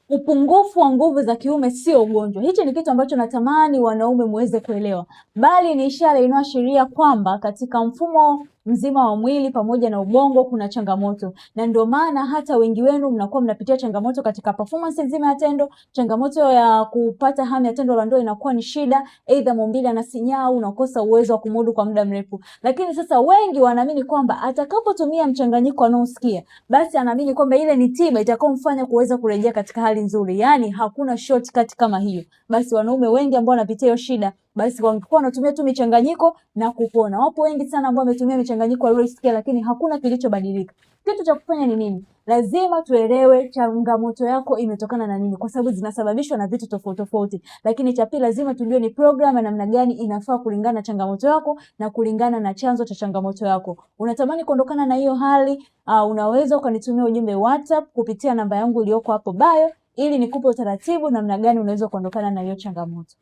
Upungufu wa nguvu za kiume sio ugonjwa. Hichi ni kitu ambacho natamani wanaume muweze kuelewa, bali ni ishara inayoashiria kwamba katika mfumo mzima wa mwili pamoja na ubongo kuna changamoto, na ndio maana hata wengi wenu mnakuwa mnapitia changamoto katika performance nzima ya tendo. Changamoto ya kupata hamu ya tendo la ndoa inakuwa ni shida, aidha maumbile anasinyaa, unakosa uwezo wa kumudu kwa muda mrefu. Lakini sasa wengi wanaamini kwamba atakapotumia mchanganyiko anaosikia, basi anaamini kwamba ile ni tiba itakayomfanya kuweza kurejea katika hali nzuri, yaani hakuna shortcut kama hiyo. Basi wanaume wengi ambao wanapitia hiyo shida basi wangekuwa wanatumia tu michanganyiko na kupona. Wapo wengi sana ambao wametumia michanganyiko walioisikia, lakini hakuna kilichobadilika. Kitu cha kufanya ni nini? Lazima tuelewe changamoto yako imetokana na nini, kwa sababu zinasababishwa na vitu tofauti tofauti. Lakini cha pili, lazima tujue ni program ya namna gani inafaa kulingana na changamoto yako na kulingana na chanzo cha changamoto yako. Unatamani kuondokana na hiyo hali, unaweza ukanitumia ujumbe WhatsApp kupitia namba yangu iliyoko hapo bio, ili nikupe utaratibu namna gani unaweza kuondokana na hiyo changamoto.